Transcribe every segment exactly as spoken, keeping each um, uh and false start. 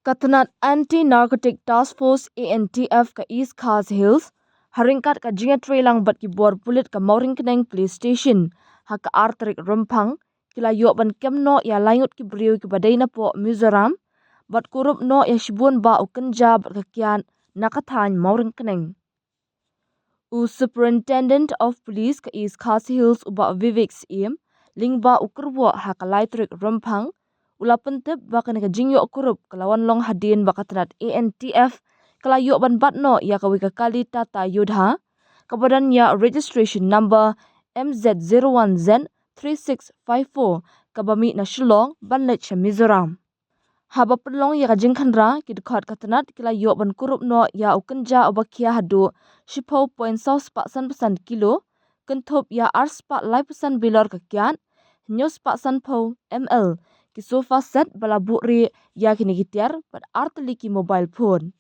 Ka tnat Anti Narcotic Task Force, A N T F, ka East Khasi Hills, ha ryngkat ka jingïatreilang bad ki bor pulit ka Mawryngkneng Police Station, ha ka ar tarik Rymphang, ki la ïoh ban kem noh ïa lai ngut ki briew kiba dei na poh Mizoram, bad kurup noh ïa shibun bah u kynja bad ka kiad na ka thaiñ Mawryngkneng. U Superintendent of Police ka East Khasi Hills, u Bah Vivek Syiem, lyngba u kyrwoh ha ka lai tarik Rymphang, u la pyntip ba kane ka jingïoh kurup ka la wan long hadien ba ka tnat A N T F ka la ïoh ban bat noh ïa kawei ka kali Tata Yodha, kaba don ïa registration number M Z zero one Z three six five four, kaba mih na Shillong ban leit sha Mizoram. Haba pynlong ïa ka jingkhynra, ki dkhot ka tnat ki la ïoh ban kurup noh ïa u kynja uba khia haduh shiphew point saw spah san phew san kilo, kynthup ïa ar spah laiphew san bilor ka kiad, hynñiew spah sanphew M L ki sofa set ba la buhrieh ïa kine ki tiar bad ar tylli ki mobile phone.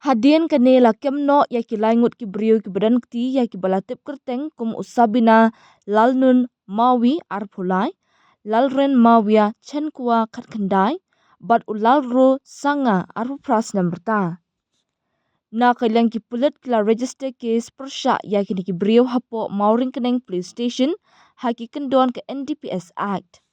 Hadien kane la kem noh ïa ki lai ngut ki briew kiba don kti ïa kiba la tip kyrteng kum u Sabina Lalnun Mawi, arphew lai, Lalren Mawia Chenkwa, khatkhyndai, bad u Lalro Sanga, arphew phra snem rta. Na ka liang ki pulit ki la register case pyrshah ïa kine ki briew hapoh Mawryngkneng Police Station ha ki kyndon ka N D P S Act.